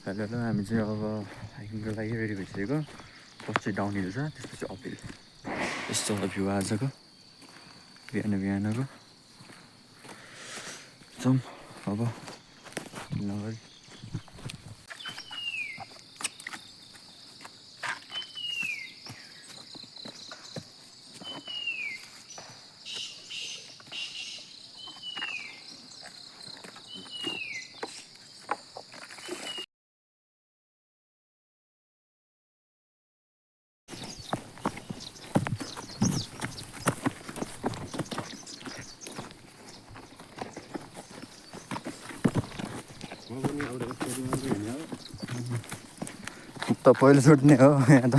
Hello hello, हामी चाहिँ अब हाइकिङको लागि रेडी भइसकेको। फर्स्ट चाहिँ डाउन हिल छ, त्यसपछि अप हिल। यस्तो होला भ्यू आजको, बिहानको। जाउँ अब नगरी। त पहिलो छुट्ने हो यहाँ त।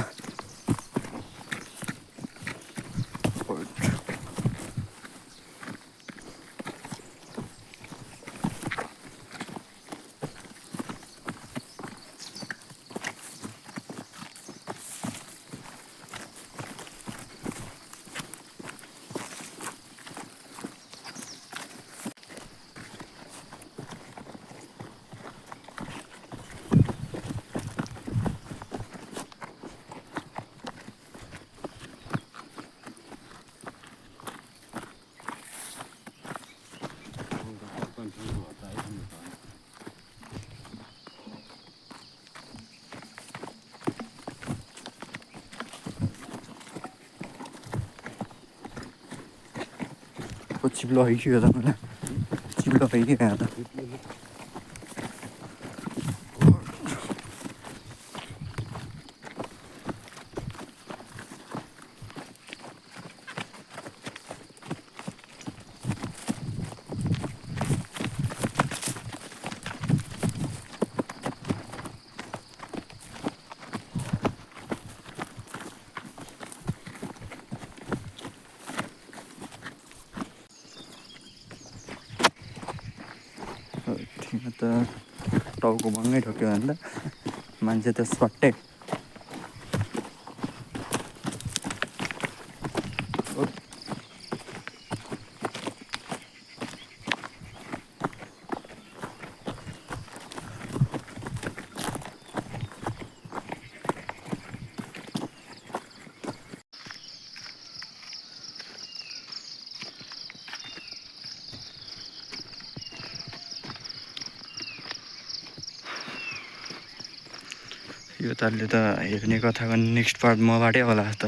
चिप्लो है त मलाई, चिप्लो है कि यहाँ त। त टाउको भङ्गै ठोक्यो भने त मान्छे त सट्टै। यो तालले त हेर्ने कथाको नेक्स्ट पार्ट मबाटै होला त।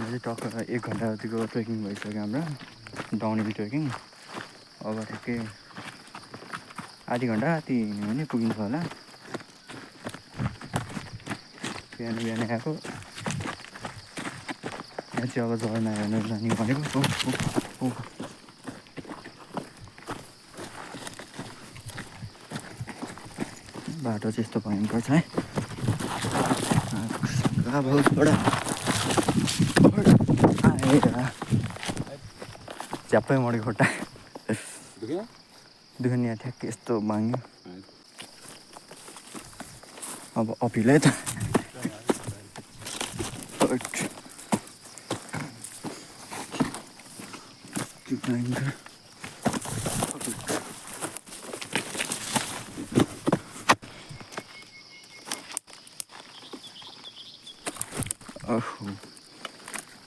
हाम्रो चाहिँ टक्क 1 घन्टा जतिको ट्रेकिङ भइसक्यो हाम्रो, डाउन हिल ट्रेकिङ। अब ठिकै आधी घन्टा जति हिँड्यो भने पुगिन्छ होला। बिहान आएको यहाँ चाहिँ अब झर्ना हेर्न जाने भनेको। बाटो चाहिँ यस्तो भयङ्कर छ है। च्याप्पै मऱ्यो खुट्टा, दुख्ने यहाँ ठ्याक्कै यस्तो भाङ्यो। अब अपिल है त।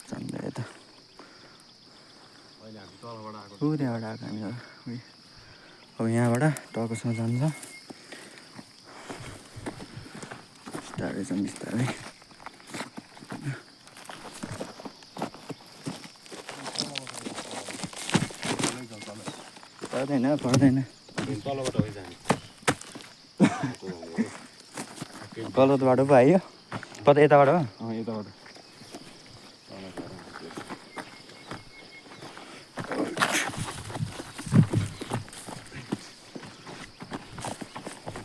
जाँदै त त्यहाँबाट आएको हामी। अब यहाँबाट टाउकोसम्म जान्छ, बिस्तारै जाउँ बिस्तारै। पर्दैन गलत बाटो पो आयो। कता यताबाट हो? यताबाट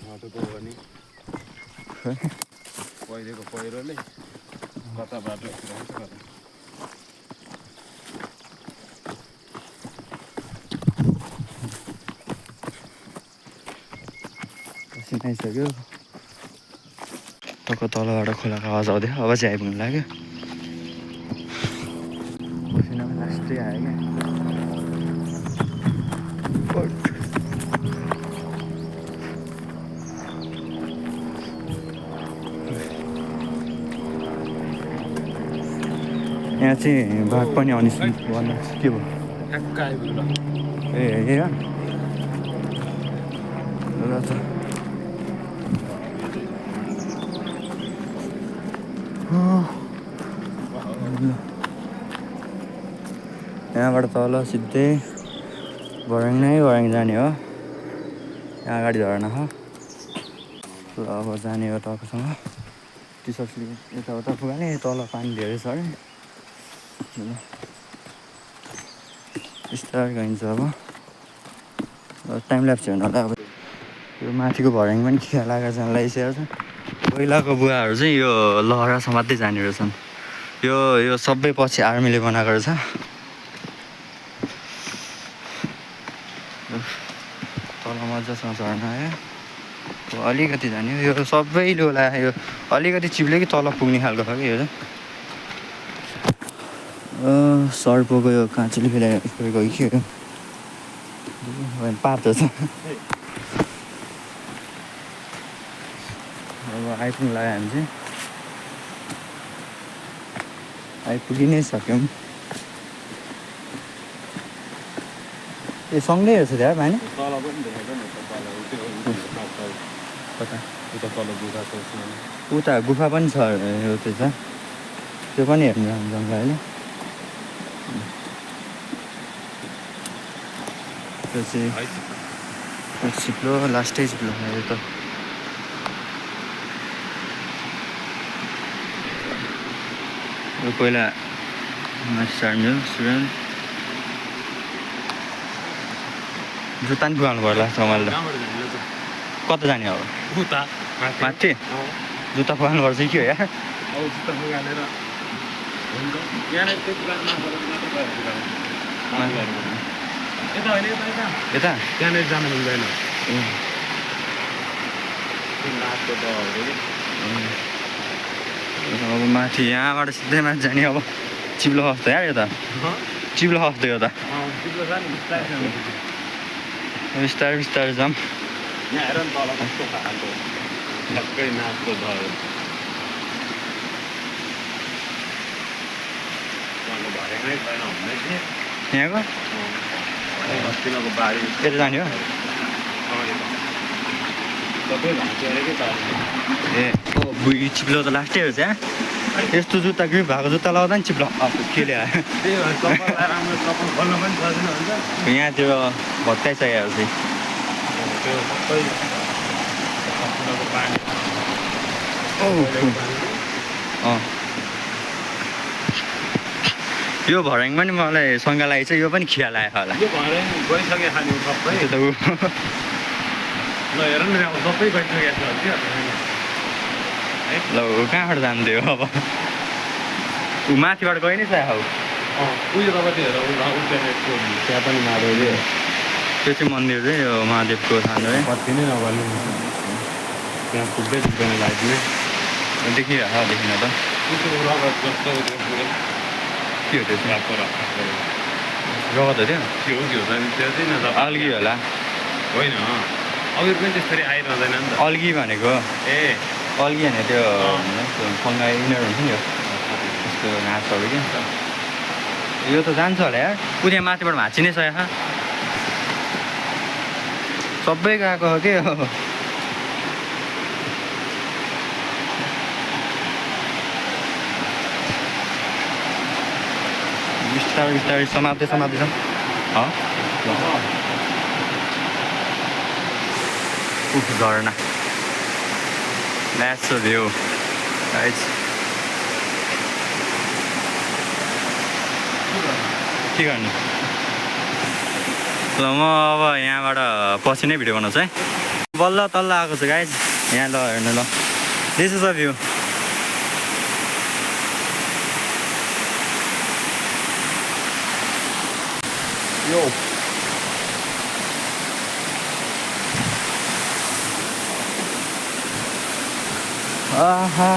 बाटो त हो नि पहिलेको पहिरोले कता बाटो आइसक्यो टक्क तलबाट खोलाको आवाज आउँदै अब चाहिँ आइपुग्नु लाग्यो पसिना पनि लास्टै आयो क्या यहाँ चाहिँ बाघ पनि आउने भन्नु के भयो ए ए ल त यहाँबाट तल सिधै भर्याङ जाने हो यहाँ अगाडि झर्ना हो ल अब जाने हो टक्कसँग टी सर्ट यताउता पुगाने तल पानी धेरै छ अरे स्टार गइन्छ अब टाइम ल्याप्स हेर्नु होला अब यो माथिको भर्याङ पनि खिया लागेको छ लगाइसकेको छ पहिलाको बुवाहरू चाहिँ यो लहरा समात्दै जाने रहेछन् यो सबै पछि आर्मीले बनाएको रहेछ तल मजासँग झर्ना आयो अलिकति जाने यो सबैले होला यो अलिकति चिप्ले कि तल पुग्ने खालको छ कि यो चाहिँ सर्पोको यो काँचीले फेलाएको कि पातो छ अब आइपुग्नु लाग्यो हामी चाहिँ आइपुगि नै सक्यौँ ए सँगै हेर्छ त्यहाँ भाइ उता गुफा पनि छ यो त्यो पनि हेर्नु जङ्गल अहिले त्यो चाहिँ चिप्लो लास्टै चिप्लो यो त यो पहिला मास्टर स्टुडेन्ट जुत्ता नि पुगाउनु पर्ला मैले त कता जाने अब माथि जुत्ता पुगाउनु पर्छ कि हो यार यता त्यहाँनिर जानु मिल्दैन अब माथि यहाँबाट सिधै माथि जाने अब चिप्लो खस्दै यार यो त चिप्लो खस्दै यो त बिस्तारै बिस्तारै जाऊँ यहाँ हेर नि तल कस्तो खालको ढक्कै नाचको भयो यहाँको अस्तिको बारी यता जाने हो ए बुई चिप्लो त लास्टै हो चाहिँ यस्तो जुत्ता ग्रिप भएको जुत्ता लगाउँदा नि चिप्लो के ल्यायो यहाँतिर भत्काइसकेको चाहिँ यो भर्याङ पनि मलाई सँगै लागेको छ यो पनि खिया लाग्यो होला गइसक्यो खाने सबै त्यो त ल हेर न सबै गइसकेको छ ल कहाँबाट जान्थ्यो अब ऊ माथिबाट गइ नै छ हौ उयो तपाईँ हेर त्यहाँ पनि महादेवले त्यो चाहिँ मन्दिर चाहिँ यो महादेवको सानो है कति नै नभन्नु त्यहाँ पुग्दै पुग्दैन लाइटले देखिरहेको देखिन त के हो त्यो चाहिँ रगत हो त्यो के हो त्यो चाहिँ न अल्गी होला होइन अरू पनि त्यसरी आइरहँदैन नि त अल्गी भनेको ए अल्गी भने त्यो फङ्गाई इनर हुन्छ नि यो त्यस्तो घाँसहरू क्या यो त जान्छ होला यार पुरा माथिबाट भाँची नै छ यहाँ सबै गएको हो के हो बिस्तारै बिस्तारै समात्दै छ झरना That's the view, guys. के गर्ने ल म अब यहाँबाट पछि नै भिडियो बनाउँछु है बल्ल तल्ल आएको छ गाइज यहाँ ल हेर्नु ल दिस इज द भ्यू यो आहा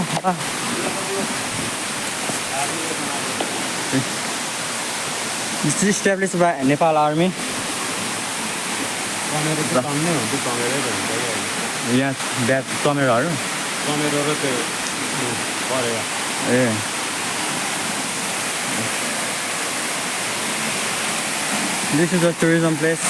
established by Nepal Army. टमेरो त कम नै हुन्छ टमेरै भन्छ यहाँ ब्याट टमेरोहरू टमेरो र त्यो परेवा ए This is a tourism place.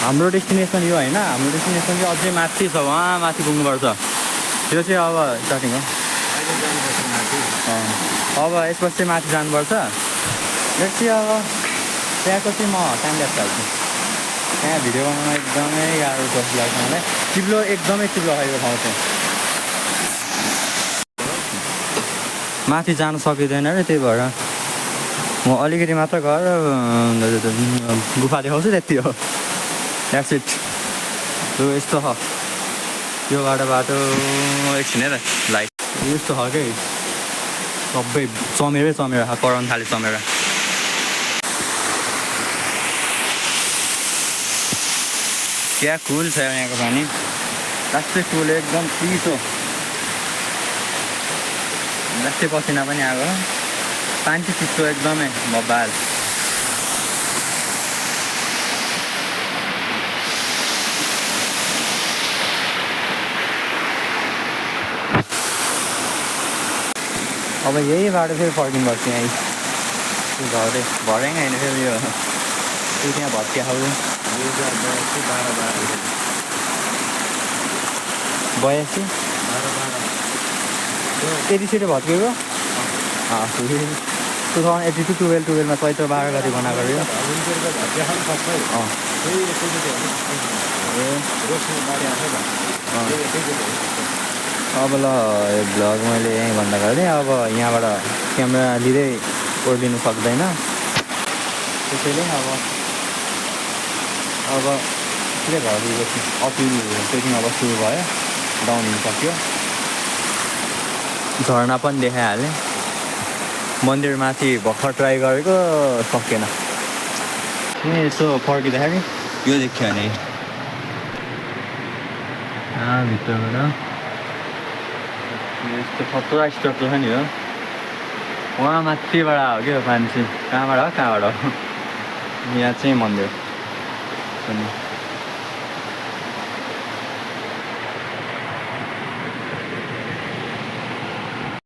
हाम्रो डेस्टिनेसन यो होइन हाम्रो डेस्टिनेसन चाहिँ अझै माथि छ वहाँ माथि पुग्नुपर्छ यो चाहिँ अब स्टार्टिङ हो अहिले जानुपर्छ माथि अब यसपछि चाहिँ माथि जानुपर्छ यसपछि अब त्यहाँको चाहिँ म टाइम ल्याप्स हाल्छु त्यहाँ भिडियो बनाउन एकदमै गाह्रो जस्तो लाग्छ मलाई चिप्लो एकदमै चिप्लो भएको ठाउँ चाहिँ माथि जानु सकिँदैन रे त्यही भएर म अलिकति मात्र गएर गुफा देखाउँछु त्यति हो द्याट्स इट लु यस्तो छ यो बाटो एकछिन है त लाइट यस्तो छ कि सबै चमेरै कराउनु थाल्यो चमेरा क्या कुल छ यहाँको पानी लास्टै कुल एकदम चिसो लास्टै पसिना पनि आएको पानी चाहिँ चिसो एकदमै बबाल अब यही बाटो फेरि फर्किनुपर्छ यहीँ भरे होइन फेरि यो त्यो त्यहाँ भत्किया खाऊ 82 यति छिटो भत्किएको 2082 12मा चैत्र 12 गति बनाएको यो अब ल यो भ्लग मैले यहीँ भन्दा गरेँ अब यहाँबाट क्यामेरा लिँदै ओर्लिनु सक्दैन त्यसैले अब के घर गएपछि अपिल ट्रेकिङ अब सुरु भयो डाउन हुनु सक्यो झरना पनि देखाइहालेँ मन्दिरमाथि भर्खर ट्राई गरेको सकेन यसो फर्किँदाखेरि यो देख्यो भने भित्रबाट यस्तो खतरा स्ट्रक्चर छ नि हो वहाँ माथिबाट हो क्या पानी चाहिँ कहाँबाट हो यहाँ चाहिँ मन्दिर